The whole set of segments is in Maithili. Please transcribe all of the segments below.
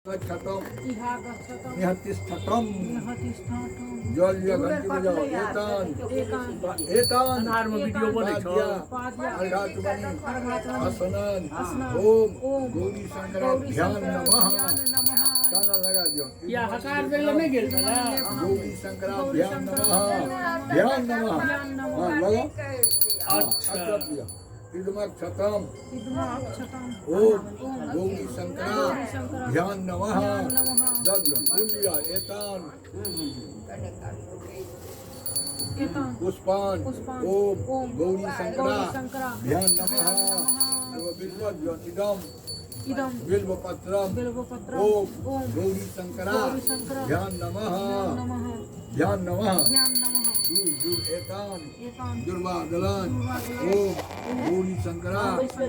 गच्छतम निहतिष्ठतम जल लिअ घंटी बजाओ एतान एतान अन्हारमे वीडियो बनै छौ अर्घाचमनी स्नान ओम गौरी शंकराभ्याम नमः ताना लगा दियो किया हकार दै लए नहि गेल छलै गौरी शंकराभ्याम नमः ध्यान नमः हाँ लगाओ। अच्छा। अच्छा लिअ इदमक्षतम इदमाक्षतम ओम गौरी शंकरा शंकरा ध्यान नमः नमः। दद्य पुण्य एतान एतान पुष्पान पुष्पान ओम ओम गौरी शंकरा गौरी शंकरा ध्यान नमः नमः। एगो बिल्वद्य इदम इदम बिल्वपत्रम बिल्वपत्रम ओम ओम गौरी शंकरा गौरी शंकरा ध्यान नमः नमः ध्यान नमः ध्यान नमः दूर दूर एतान एतान दुर्वादलान ओम गौरी शंकरा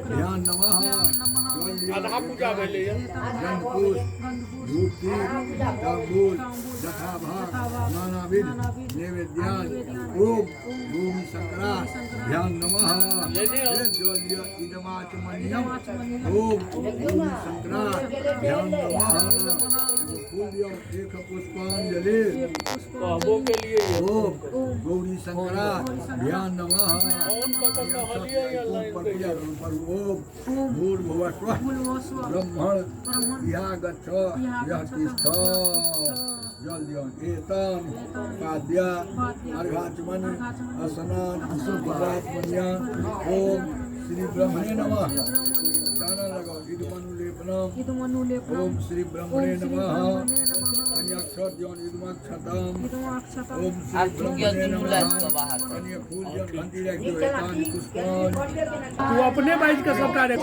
ध्यान नमः ध्यान नमः। जल लिअ आधा पूजा भेलै यऽ गंधपुष्प गंधपुष्प धूप दीप तांबूल तांबूल, यथाभाग यथाभाग, नानाविध नानाविध, नैवेद्यान नैवेद्यान, ओम गौरी शंकरा शंकरा, ध्यान नमः लेने आओ। जल लिअ इदमाचमनीयम इदमाचमनीयम, ओम गौरी शंकरा ध्यान नमः एगो फूल लिअ एक पुष्पांजलि कहबो के लिए यऽ ओम गौरी शंकरा ध्यान नमः फोन कऽ कऽ कहलियै यऽ लाइन पर पे पूजा करू पर ओम ओम भूर्भुवः भूर्भुवः ब्रह्मण ब्रह्मण इहा गच्छ इहा यः गच्छ तिष्ठ जल दियौ एतान पाद्या अर्घाचमन स्नान प्राचमन्या ओम श्री ब्रह्मणे नमः दाना लगाओ इदमनुलेपनम इदमनुलेपनम ओम श्री ब्रह्मणे ओम श्री नमः ब्रह्मणे नमः कन्याक्षर दियौन इदमाक्षतम इदमाक्षतम ओम श्री आब चुकिया ब्रह्मणे दुनू नमः लाइट के बाहर। कन्या फूल दियौन घंटी राखि दियौ एतान पुष्पान तू अपने बाजि कऽ सबटा रे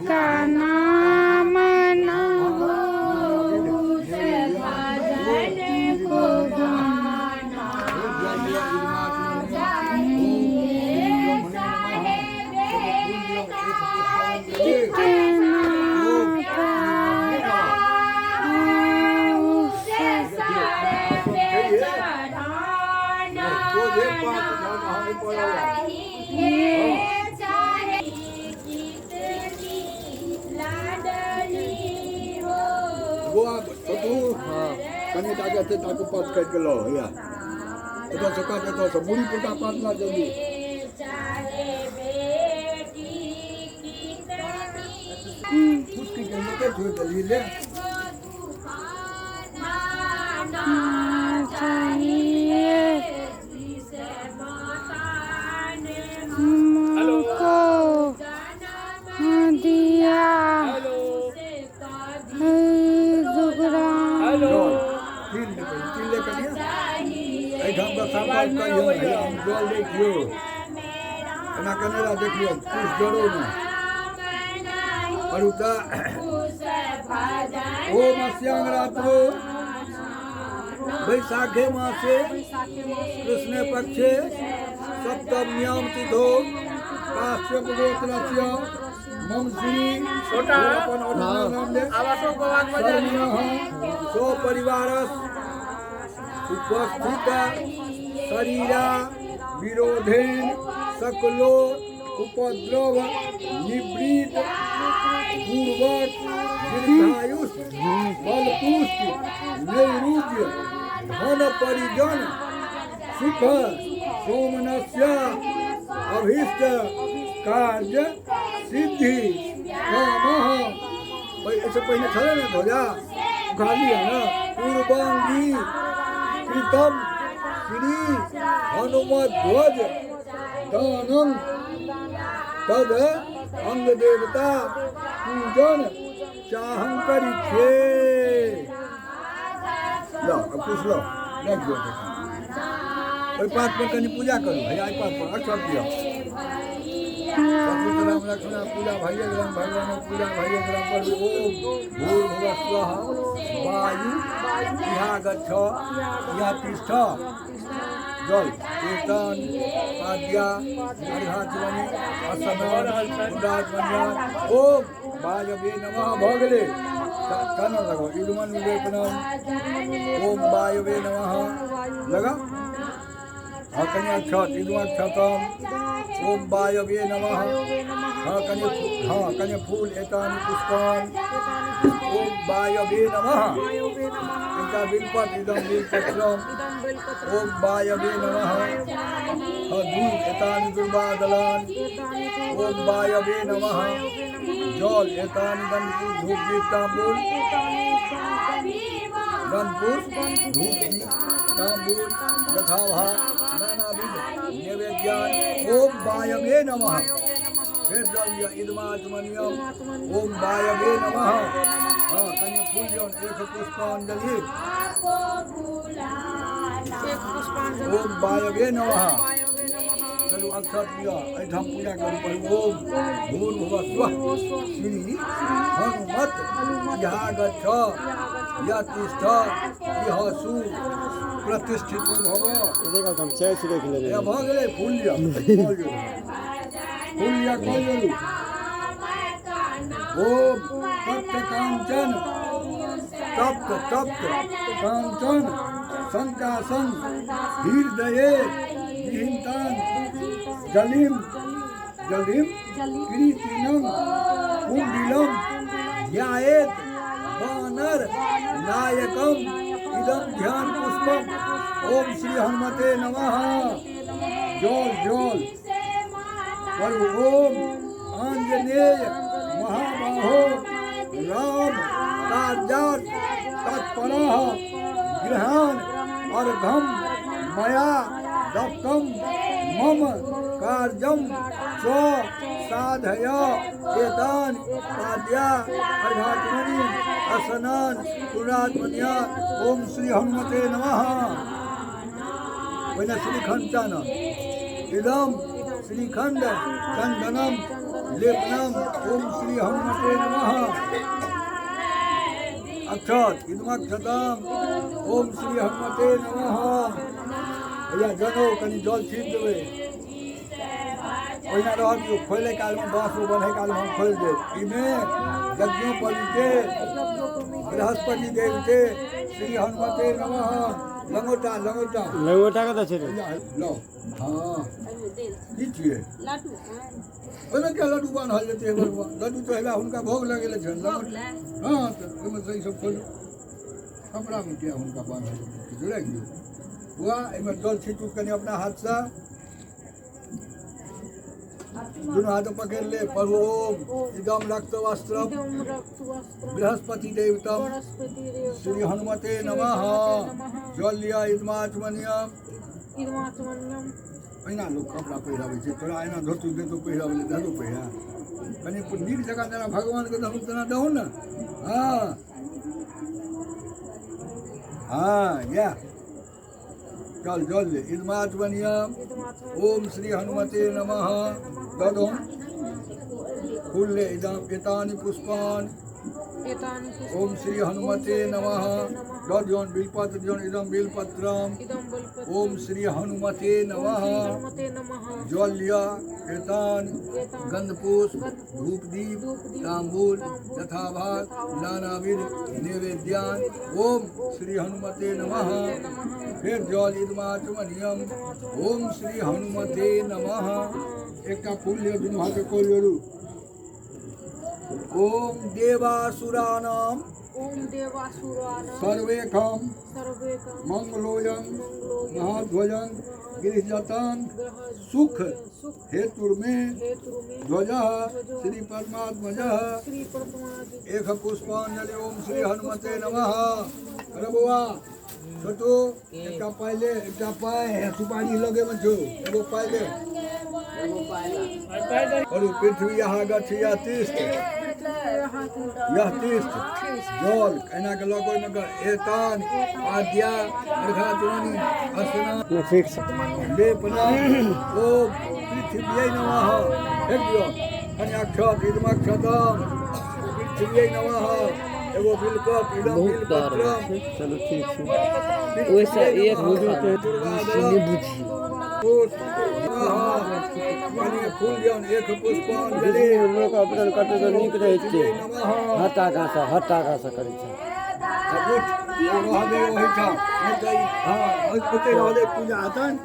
का नाम न हो भजन को गाना कितना प्यारा गोआ छोटू कनि टाके छै ताके पात काटि के लाओ हैया एतऽ से काट एतऽ से मुड़ी पुरका पात ला जल्दी फुसकी के लेके छोड़ देली ले चाहिए हेलो को दिया हेलो दुगरा हेलो जल तिल ले पहिले, तिल ले कनिया एहिठाम के संकल्प करियौ हैया हम जल दै छियौ एना केने रह देखियौ कुछ जरो ने करू तऽ ओम अस्यांग रात्रो वैशाखे मासे कृष्णे पक्षे सप्तम्याम तिथो काश्यप गोत्रस्य मम श्री छोटा। अपन ओढ़ना नाम ले आब अशोक बाबा के बजा लियौ। शर्मिणः सपरिवारस उपस्थित शरीरा विरोधेन सकलो उपद्रव निवृत्त पूर्वक दीर्घायुष बलपुष्टि नैरुज्य धन परिजन सुख सोमनस्य अभीष्ट कार्य सिद्धि कामः। एहिसँ पहिने छलै ने ध्वजा उखाड़ी है ने पूर्वांगी कृतम श्री हनुमत ध्वज दानम तद अंग देवता पूजन चाहं करी छे लो अब कुछ लो रख दियो ओहि पात पर कनि पूजा करू भैया एहि पात पर अक्षर दियौ सतुत राम लक्ष्मण पूजा भैया राम भगवान पूजा भैया राम पर ओम भूर्भुवः स्वः वायु इहा गच्छ इहा तिष्ठ जल कीर्तन पाद्या अर्घाचमनी असनन मुद्राचमन्या ओम वायवे नमः भऽ गेलै कान लगाउ इदमन विलेपनम ओम वायवे नमः लगा हाँ कनि अक्षत इदमक्षतम ओम वायवे नमः हाँ कनि हाँ कने फूल एतानि पुष्पान ओम वायवे नमः। एकटा बिलपत्र इदम बिलपत्रम ओम वायवे नमः। हाँ दूध एतानि दुर्वादलान ओम वायवे नमः। जल एतानि गंधपुष्प धूप दीप तांबूल गंधपुष्प धूप दीप तांबूल यथाभा नानाविध नैवेद्यान ओम वायवे नमः। फिर जल लिअ इदमात्मनियम ओम वायवे नमः। हाँ कनि फूल लियौन एक पुष्पांजलि ओम वायवे नमः। चलू अक्षत लिअ एहिठाम पूजा करू पढ़ू ओम भूर्भुवः स्वः श्री हनुमत इहा गच्छ यः तिष्ठ इह सु प्रतिष्ठित भव। भऽ गेलै फूल लिअ फूल लिअ कऽ लेलू। ओम तप्त कांचन तप्त तप्त कांचन शंकासन हृदये विहितां जलिम जलिम कृतिनं कुंडिलं ध्यायेत वानर नायकम इदं ध्यान पुष्पम ओम श्री हनुमते नमः। जल जल प्रभु ओम आंजनेय महाबाहो राम कार्यार्थ तत्परः गृहान अर्घम मया दत्तम मम कार्यम च साधय एतान पाद्या अर्घात्मनि असनान पुरात्मन्या ओम श्री हनुमते नमः। पहिने श्रीखंड चानन इदम श्रीखंड चंदनम लेपनम ओम श्री हनुमते नमः। अक्षत इदमक्षतम ओम श्री हनुमते नमः। भैया जनो कनि जल छीट देबै ओहिना रह दियौ खोलै कालमे बाँस बन्है कालमे हम खोलि देब। एहिमे यज्ञोपवीते बृहस्पति देवते श्री हनुमते नमः। लंगोटा लंगोटा लंगोटा कतऽ छै रे? लो हाँ की छियै ओहिमे क्या लड्डू बान्हल जेतै? लड्डू तऽ हेबा हुनका भोग लगेले छनि। हाँ तऽ ओहिमे से ईसब खोलू कपड़ामे किया हुनका बान्हल जेतै राखि दियौ। बुआ एहिमे जल छीटू कनि अपना हाथसँ दुनू हाथ पकड़ि ले पढ़ू ओम इदम रक्त वस्त्रम बृहस्पति देवतम श्री हनुमते नमः। जल लिअ इदमाचमनियम एना लोक कपड़ा पहिराबै छै तोरा एना धोती देतौ पहिराबै लए धरू पहिरा कनि नीक जकाँ जेना भगवानके दहु तेना दहु ने। हाँ हाँ इएह चल जल ले इदमाचमनियम ओम श्री हनुमते नमः। ददौन फूल ले इदम एतानि पुष्पान ओम श्री हनुमते नमः। ददियौन बिलपत्र दियौन इदम बिलपत्रम ओम श्री हनुमते नमः। जल लिअ एतान गंधपुष्प धूप दीप तांबूल यथाभाग नानाविध नैवेद्यान ओम श्री हनुमते नमः। फिर जल इदमाचमनियम ओम श्री हनुमते नमः। एकटा फूल लिअ दुनू हाथे कऽ लिअ। ओम देवासुराणाम ओम देवासुराणाम सर्वेकं मंगलोयं महाध्वजं गृहजतं सुख हेतुर्मे ध्वजः श्री परमात्मजः एक पुष्पांजलि ओम श्री हनुमते नमः। अरे बौआ छोटू एकटा पाइ ले एकटा पाइ सुपारी लगेमे छौ एगो पाइ ले। करू पृथ्वी यहाँ गच्छ यह तिष्ठ यह तिष्ठ जल एना के लऽ कऽ ओहिमे एतान आद्या अर्घाचमनी स्नान लेपना ओम पृथिव्यै नमः। फेक दियौ कनि अक्षत इदमक्षतम पृथिव्यै नमः। एगो बिलपत्र इदम बिलपत्रम। चलू ठीक छै ओहिसँ एक फूल दियौन एक पुष्पांजलि। लोक अपना कतौ तऽ नीक रहै छै हट्टा घासा हट्टा घासा करै छै। उठ रहऽ दे ओहिठाम नहि तऽ हँ ओतहि रहऽ दे पूजा हेतनि।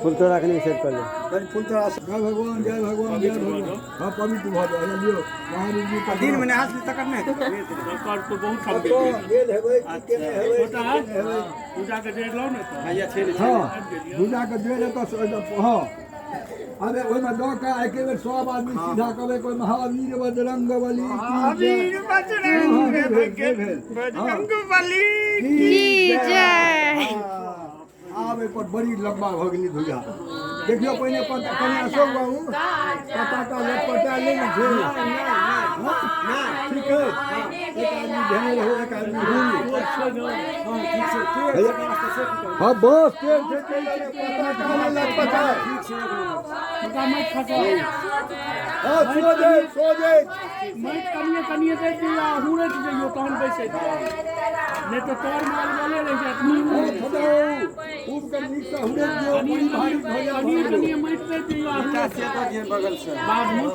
फूल तोड़ा के नहीं सेट कर ले। कनि फूल तोड़ा। जय भगवान, जय भगवान, जय भगवान। हाँ, पवित्र भऽ जाए। लियौ महावीर जी का। दिन में नहा ली तकर नहीं। तकर तो बहुत कम कतऽ गेल हेबै, की केने हेबै, की छोटा केने हेबै। पूजा के देख लो ने तऽ। हँ, पूजाके देर एतऽ। हँ, अबे ओहिमे दऽ कऽ एके बेर सब आदमी सीधा कहबै कोइ, महावीर बजरंग बली की जय। हँ, भेल, भेल, भेल। हँ। की जय। हँ, आब एहि पर बड़ी लम्बा भऽ गेलै ध्वजा। देखियौ पहिने पर कनि अशोक बाबू पताका लटपटा ले ने छै। हँ, ठीक है। एक आदमी धेने रहू, एक आदमी घूमी। हँ, बस तेल छै, तेल छै। पताका लटपटा। छोटा माटि खसा। हँ, सोझे सोझे। माटि कनिए कनिए दैत जइयौ आ हुरैत जइयौ, तहन बैसैत जाउ, नहि तऽ तर माल गले रहि जायत। हँ, छोटा खूब के नीकसँ हुरैत दियौ। बड़ी भारी ध्वजा भऽ कनिए गेलै। कनिए माटि दैत जइयौ आ हुरैत बगल से बादमे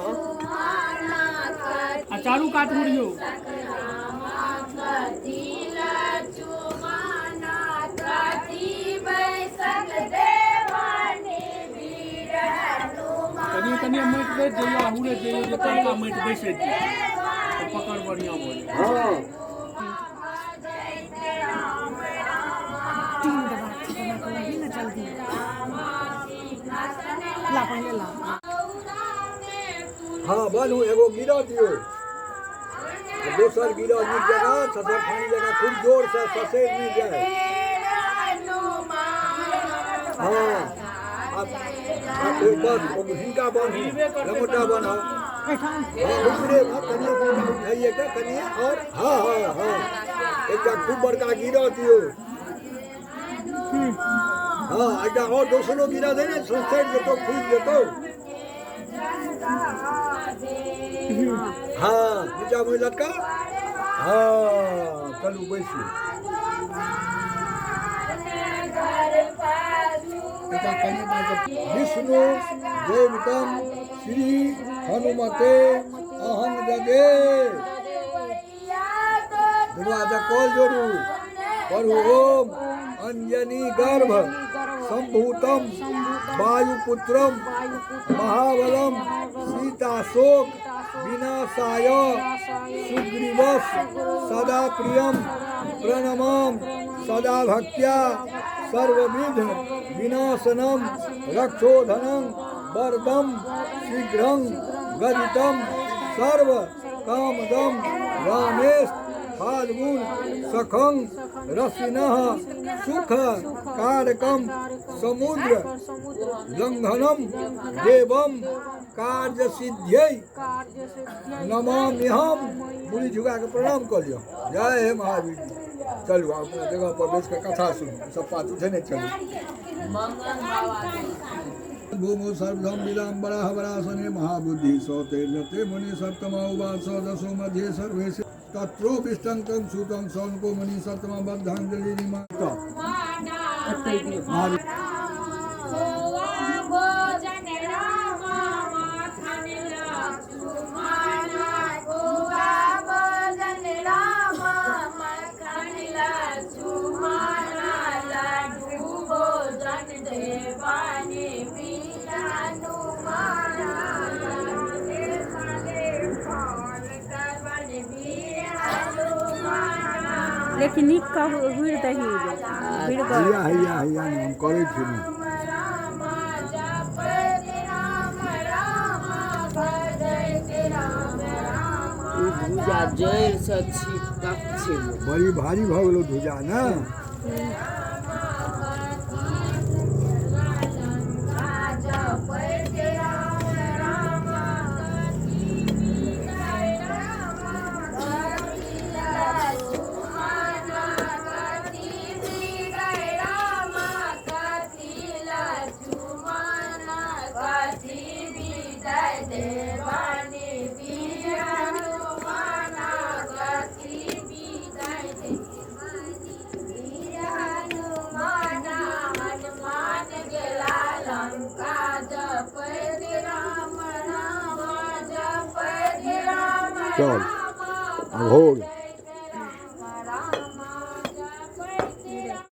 आ चारू कात हुरियौ। कनिए कनिए माटि दैत जइयौ आ हुरैत जइयौ जे तड़का माटि बैसैत जाय तऽ पकड़ बढ़िआँ भऽ जायत। हँ। तीन दबाक छै, बना कऽ लाही ने जल्दी। ला, पहिले ला। हँ, बनू। एगो गिरह दियौ आ दोसर गिरह नीक जगह ससर फानी जगह खूब जोरसँ ससैर नहि जाय। हँ, आब आब ओ बस ओ हिनका बान्हू, लंगोटा बान्हू। हँ, ऊपरे कनिए कनिए उठाइए कऽ कनिए और। हँ हँ हँ, एकटा खूब बड़का गिरह दियौ। हँ, एकटा और दोसरो गिरह दे ने, ससैर जेतौ, फूटि जेतौ। हँ, नीचा मुँह लटका। हँ, चलू बैसू। एकटा कनि विष्णु देवतम श्री हनुमते अहं जगे। दुनू हाथ कल जोड़ू, पढ़ू, ओम अंजनी गर्भ संभूतम वायुपुत्रम महाबलम सीता शोक विनाशाय सुग्रीवस सदा प्रियम प्रणमाम सदा भक्त्या सर्वविघ्न विनाशनम रक्षोधनं वरदम शीघ्रं गदितम सर्व कामदम रामेश फाल्गुन सखं रसिनः सुख कारकम समुद्र लंघनम देवम कार्य सिद्ध्यै नमाम्यहम। मुड़ी झुका के प्रणाम कऽ लिअ। जय हे महावीर जी। चलू, आब अपना जगह पर बैस कऽ कथा सुनू। सब पात उठे चलू। भूमो सर्वधम विलाम्बराह वरासने महाबुद्धि सौ तेजते मुनि सप्तमा उवास दसो मध्ये सर्वे तत्रो विष्टंकं सुतं सौनको मुनि सप्तमा बद्धांजलि निमाता महावीर। भोजन राम माखन लक्ष्मण, गोवा भोजन राम मखन लक्ष्मण, लड्डू भोजन देवानी वीर हनुमान, वीर हनुमान। लेकिन नीक कऽ हुरि दही हुरि गऽ। हैया हैया हैया ने, हम करै छी ने। राम जपत राम राम भजत राम राम। ई भूजा जड़िसँ छिपक छै। बड़ी भारी भऽ गेलौ ध्वजा ने। जपत राम राम राम लक्ष्मण, कति विदय राम, कति लक्ष्मण, कति विदय देवानी वीर हनुमान, कति विदय देवानी वीर हनुमान। हनुमान गेला लंका जपत राम राम जपत राम। चल, आब हो गेल।